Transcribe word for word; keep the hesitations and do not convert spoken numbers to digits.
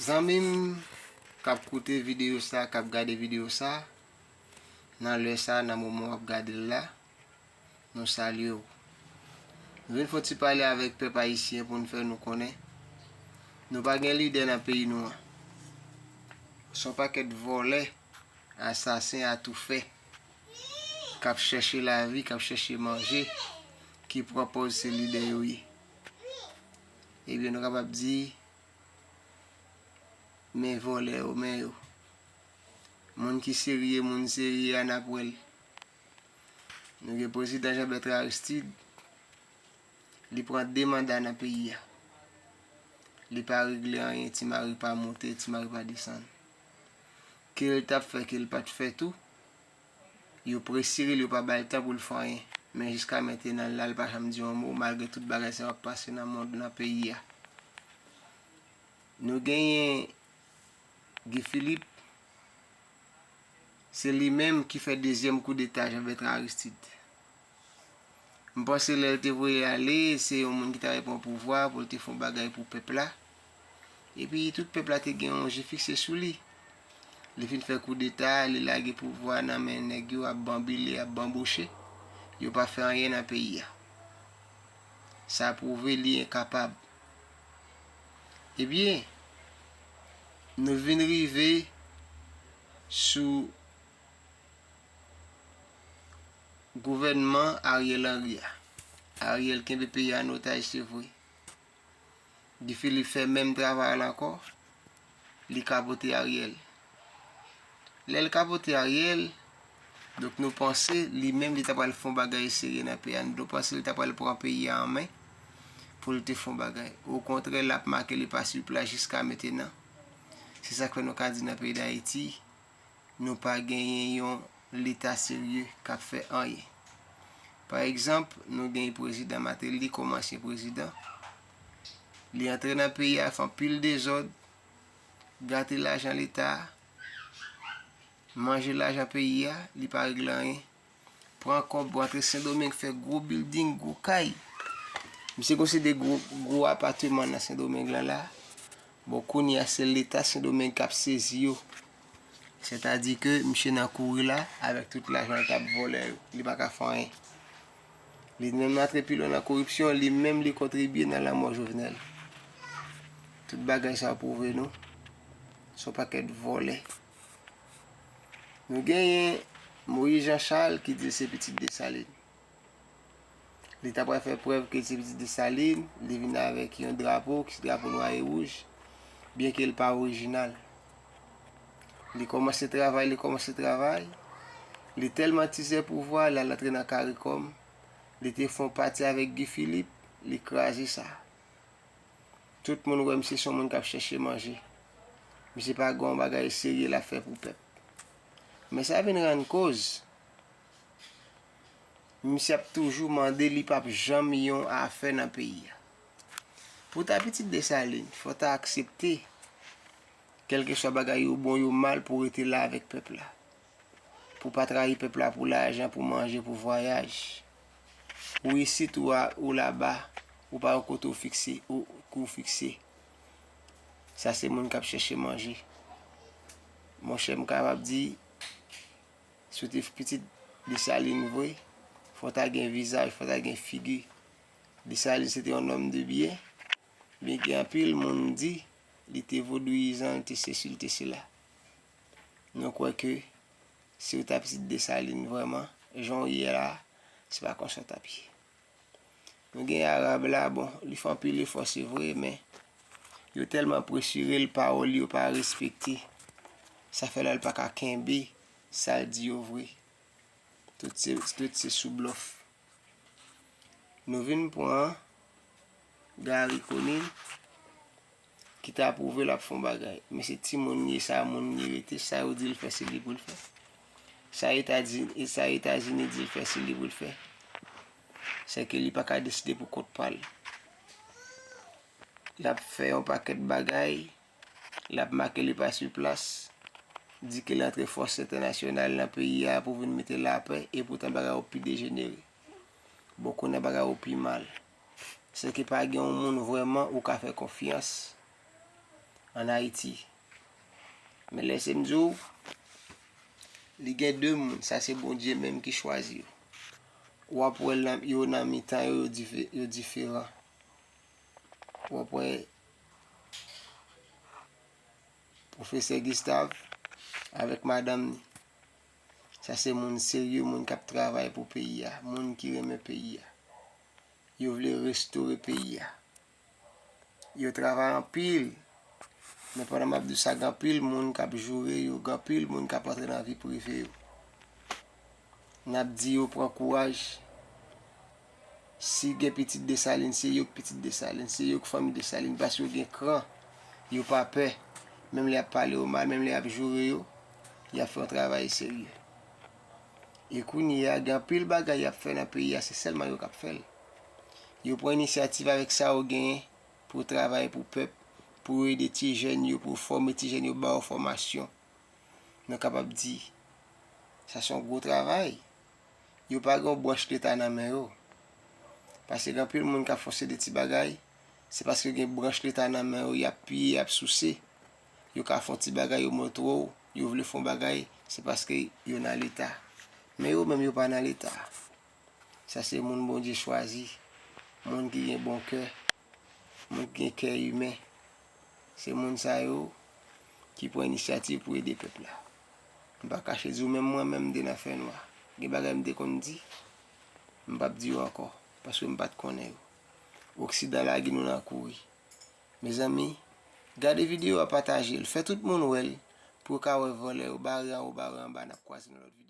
Zanmi m k ap koute videyo sa, k ap gade videyo sa, nan lè sa, nan moman w ap gade l la, nou salye w. Nou vin fè yon ti pale avèk pèp ayisyen pou n fè nou konnen nou pa gen lidè nan peyi nou an. Se yon pakèt vòlè, asasen, atoufè k ap chèche lavi, k ap chèche manje, ki pran pòz se lidè yo ye. Ebyen, nou kapab di, men vòlè yo, men yo. Moun ki serye, moun serye a, n ap wè l. Nou gen prezidan Jean Bertrand Aristide, li pran de manda nan peyi a. Li pa regle anyen, ti mari pa monte, ti mari pa desann. Ke l t ap fè, ke l pa t fè tou, yo presire l, yo pa ba l tan pou l fè anyen. Men jiska mentenan la, l pa janm di yon mo, malgre tout bagay sa yo ap pase nan mond, nan peyi a. Nou genyen Guy Philippe, se li menm ki fè dezyèm koudeta Jean Bertrand Aristide. M panse lè l te voye ale, se yon moun ki ta pran pouvwa pou l te fè yon bagay pou pèp la. Epi tout pèp la te gen yon je fikse sou li. Li fin fè koudeta, li lage pouvwa nan men nèg yo, ap banbile, ap banboche. Yo pa fè anyen nan peyi a. Sa pwouve li enkapab. Ebyen, nou vin rive sou gouvènman Ariel Henry a. Ariel kenbe peyi a an otaj, se vre. Guy Philippe fè menm travay la ankò. Li kapote Ariel. Lè l kapote Ariel, donk nou panse li menm li ta pral fè yon bagay serye nan peyi a. Nou panse li ta pral pran peyi a an men pou l te fè yon bagay. Okontrè, l ap make li pa sipla jiska mentenan. Se sa k fè nou ka di nan peyi Dayiti, nou pa genyen yon leta serye k ap fè anyen. Pa egzanp, nou genyen prezidan Martelly kòm ansyen prezidan. Li antre nan peyi a, fè anpil dezòd, gate lajan leta, manje lajan peyi a, li pa regle anyen. Pran kòb, rantre Sendomeng, fè gwo bilding, gwo kay. Misye gen yon seri de gwo, gwo apateman nan Sendomeng lan la. Bon, kounye a, se leta Sendomeng k ap sezi yo. Sètadi ke misye nan kouri la, avèk tout lajan l t ap vòlè yo. Li pa ka fè anyen. Li menm antre pi lwen nan koripsyon, li menm li kontribye nan lanmò Jovenel. Tout bagay sa yo pwouve nou, se yon pakèt vòlè. Nou genyen Moïse Jean Charles ki di l se pitit Desalin. Li ta pral fè prèv ke li se pitit Desalin, li vin avèk yon drapo, ki se drapo nwa e wouj, byenke l pa orijinal. Li kòmanse travay, li kòmanse travay. Li tèlman tizè pouvwa, l al antre nan CARICOM. Li te fè yon pati avèk Guy Philippe, li kraze sa. Tout moun wè misye se yon moun k ap chèche manje. Misye pa gen yon bagay serye l ap fè pou pèp. Men sa vin rann koz, misye ap toujou mande li p ap janm yon afè nan peyi a. Pou w ta pitit Desalin, fò w ta aksepte, kèlkeswa bagay yo bon yo mal, pou w rete la avèk pèp la. Pou w pa trayi pèp la pou lajan, pou manje, pou vwayaj. Ou isit, ou a, ou laba, ou pa yon kote ou fikse, ou, ke w fikse. Sa se moun k ap chèche manje. Monchè, m kapab di, si w te pitit Desalin vre, fò w ta gen vizaj, fò w ta gen figi. Desalin se te yon nonm de byen, men gen anpil moun di li te vodouyizan, li te sesi, li te sela. Nou kwè ke si w ta pitit Desalin vrèman, jan w ye la, se pa konsa w t ap ye. Nou gen Arab la, bon, li fè anpil efò, se vre, men yo tèlman presire l, pawòl li yo pa respekte. Sa fè la l pa ka kenbe sa l di yo vre. Tout se, tout se sou blòf. Nou vin pran Garry Conille ki ta pwouve l ap fè yon bagay. Men se timoun li ye, sa moun li rete, sa yo di l fè, se li pou l fè. Sa Etazini, sa Etazini di l fè, se li pou l fè. Sèke li pa ka deside pou kont pa l. L ap fè yon pakèt bagay, l ap make li pa sou plas, di ke l antre fòs entènasyonal nan peyi a pou vin mete lapè, epoutan bagay yo pi dejenere. Bon, kounye a bagay yo pi mal. Sèke pa gen yon moun vrèman ou ka fè konfyans. ann Ayiti. Men lèse m di w, li gen de moun, sa se Bondye menm ki chwazi yo. W ap wè l nan, yo nan mitan yo, yo dife-, yo diferan. W ap wè Pwofesè Gustave avèk madanm ni. Sa se moun serye, moun k ap travay pou peyi a, moun ki renmen peyi a. Yo vle restore peyi a. Yo travay anpil. Men pandan m ap di w sa, gen anpil moun k ap joure yo, gen anpil moun k ap antre nan vi prive yo. N ap di yo pran kouraj. Si gen pitit Desalin, se yo k pitit Desalin, se yo k fanmi Desalin, paske yo gen kran, yo pa pè. Menm lè y ap pale yo mal, menm lè y ap joure yo, y ap fè yon travay serye. E kounye a, gen anpil bagay y ap fè nan peyi a, se sèlman yo k ap fè l. Yo pran inisyativ avèk sa yo genyen pou yo travay pou pèp, pou yo ede ti jèn yo, pou yo fòme ti jèn yo, ba yo fòmasyon. Nou kapab di, sa se yon gwo travay. Yo pa gen yon branch Leta nan men yo. Paske gen anpil moun k ap fòse de ti bagay, se paske gen branch Leta nan men yo, y ap piye, y ap souse. Yo ka fè yon ti bagay, yo montre w, yo vle fè yon bagay, se paske yo nan Leta. Men yo menm, yo pa nan Leta. Sa se moun Bondye chwazi, moun ki gen bon kè, moun ki gen kè imen. Se moun sa yo ki pran inisyativ pou ede pèp la. M pa kache di w, menm mwen menm, m te nan fènwa. Gen bagay m te konn di, m p ap di yo ankò, paske m pa t konnen yo. Oksidan lage nou nan kouri. Mezanmi, gade videyo a, pataje l, fè tout moun wè l, pou yo ka wè vòlè yo, bare anwo, bare anba, n ap kwaze nan lòt videyo.